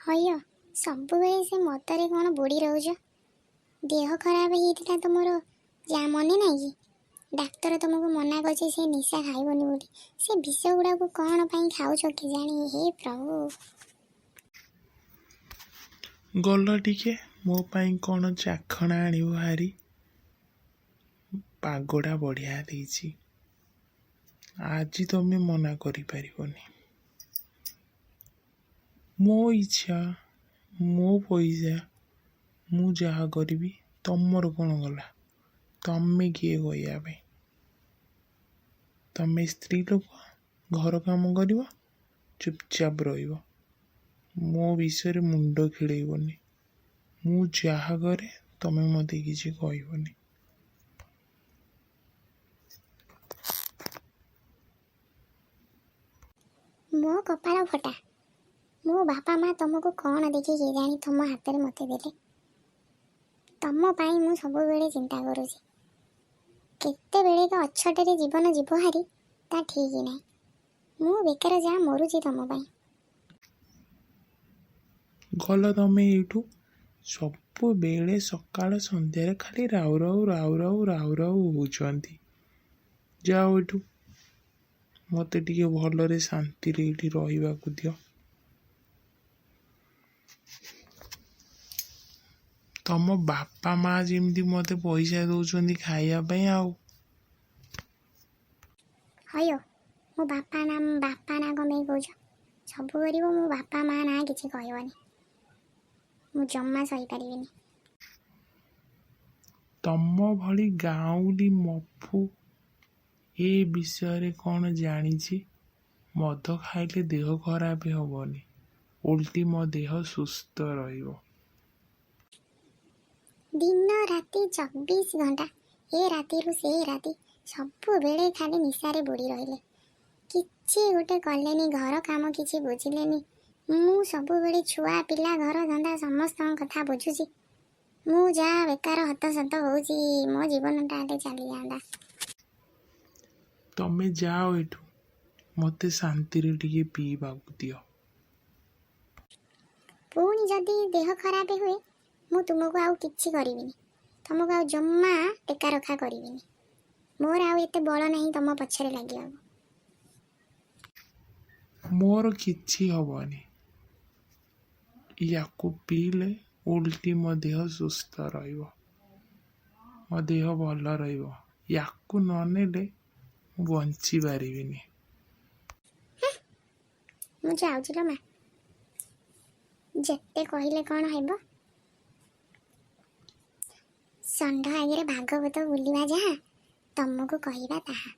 ହଇଓ, ସବୁବେଳେ ସେ ମଦରେ କ'ଣ ବୁଡ଼ି ରହୁଛ? ଦେହ ଖରାପ ହେଇଥିଲା ତୁମର, ଯାହା ମନେ ନାହିଁ କି? ଡାକ୍ତର ତୁମକୁ ମନା କରିଛି ସେ ନିଶା ଖାଇବନି ବୋଲି। ସେ ବିଷ ଗୁଡ଼ାକୁ କ'ଣ ପାଇଁ ଖାଉଛ କେଜାଣି? ହେ ପ୍ରଭୁ। ଗଲ ଟିକେ ମୋ ପାଇଁ କ'ଣ ଚାଖଣା ଆଣିବ ହାରି। ପାଗଟା ବଢ଼ିଆ ଦେଇଛି ଆଜି, ତମେ ମନା କରିପାରିବନି। ମୋ ଇଚ୍ଛା, ମୋ ପଇସା, ମୁଁ ଯାହା କରିବି, ତମର କ'ଣ ଗଲା? ତମେ କିଏ କହିବା ପାଇଁ? ତମେ ସ୍ତ୍ରୀ ଲୋକ, ଘର କାମ କରିବ, ଚୁପଚାପ ରହିବ, ମୋ ବିଷୟରେ ମୁଣ୍ଡ ଖେଳେଇବନି। ମୁଁ ଯାହା କରେ ତମେ ମୋତେ କିଛି କହିବନି। ମୋ କପାଳ ଫଟା, ମୋ ବାପା ମା ତୁମକୁ କ'ଣ ଦେଖି କେଜାଣି ତୁମ ହାତରେ ମୋତେ ଦେଲେ। ତମ ପାଇଁ ମୁଁ ସବୁବେଳେ ଚିନ୍ତା କରୁଛି। କେତେବେଳେ ଅଛଟରେ ଜୀବନ ଯିବ ହାରି ତା ଠିକ୍ ନାହିଁ। ମୁଁ ବେକାର ଯାହା ମରୁଛି ତମ ପାଇଁ। ଗଲ ତମେ ଏଇଠୁ। ସବୁବେଳେ ସକାଳ ସନ୍ଧ୍ୟାରେ ଖାଲି ରାଉ ରାଉ ରାଉ ରାଉ ରାଉ ରାଉ ହେଉଛନ୍ତି। ଯାଅ ଏଠୁ, ମୋତେ ଟିକେ ଭଲରେ ଶାନ୍ତିରେ ଏଇଠି ରହିବାକୁ ଦିଅ। ତମ ବାପା ମା ଯେମିତି ମୋତେ ପଇସା ଦେଉଛନ୍ତି ଖାଇବା ପାଇଁ ଆଉ। ହଇଓ, ମୋ ବାପା ନାଁ, ବାପା ନାଁ କ'ଣ ପାଇଁ କହୁଛ? ସବୁ କରିବ, ମୋ ବାପା ମା ନାଁ କିଛି କହିବନି। ମୁଁ ଜମା ସହିପାରିବିନି। ତମ ଭଳି ଗାଉଁଲି ମଫୁ ଏ ବିଷୟରେ କ'ଣ ଜାଣିଛି? ମଦ ଖାଇଲେ ଦେହ ଖରାପ ହେବନି, ଓଲଟି ମୋ ଦେହ ସୁସ୍ଥ ରହିବ। ଦିନ ରାତି 24 ଘଣ୍ଟା, ଏ ରାତିରୁ ସେ ରାତି, ସବୁବେଳେ ଖାଲି ନିଶାରେ ବୁଡ଼ି ରହିଲେ। କିଛି ଗୋଟେ କଲେନି, ଘର କାମ କିଛି ବୁଝିଲେନି। ମୁଁ ସବୁବେଳେ ଛୁଆ ପିଲା, ଘର ଧନ୍ଦା ସମସ୍ତଙ୍କ କଥା ବୁଝୁଛି। ମୁଁ ଯାହା ବେକାର ହତସତ ହେଉଛି, ମୋ ଜୀବନଟା ହେଲେ ଚାଲିଯାଆନ୍ତା। ତମେ ଯାଅ ଏଠୁ, ମୋତେ ଶାନ୍ତିରେ ଟିକେ ପିଇବାକୁ ଦିଅ। ପୁଣି ଯଦି ଦେହ ଖରାପ ହୁଏ, ମୁଁ ତୁମକୁ ଆଉ କିଛି କରିବିନି। ତୁମକୁ ଆଉ ଜମା ଟେକା ରଖା କରିବିନି। ମୋର ଆଉ ଏତେ ବଳ ନାହିଁ ତୁମ ପଛରେ ଲାଗିବାକୁ। ମୋର କିଛି ହବନି। ୟାକୁ ପିଇଲେ ଓଲଟି ମୋ ଦେହ ସୁସ୍ଥ ରହିବ, ମୋ ଦେହ ଭଲ ରହିବ। ୟାକୁ ନ ନେଲେ ମୁଁ ବଞ୍ଚି ପାରିବିନି। ମୁଁ ଯାଉଛି ଲୋ ମା। ଯେତେ କହିଲେ କ'ଣ ହେବ? ଷଣ୍ଢ ଆଗରେ ଭାଗବତ ବୁଲିବା ଯାହା, ତମକୁ କହିବା ତାହା।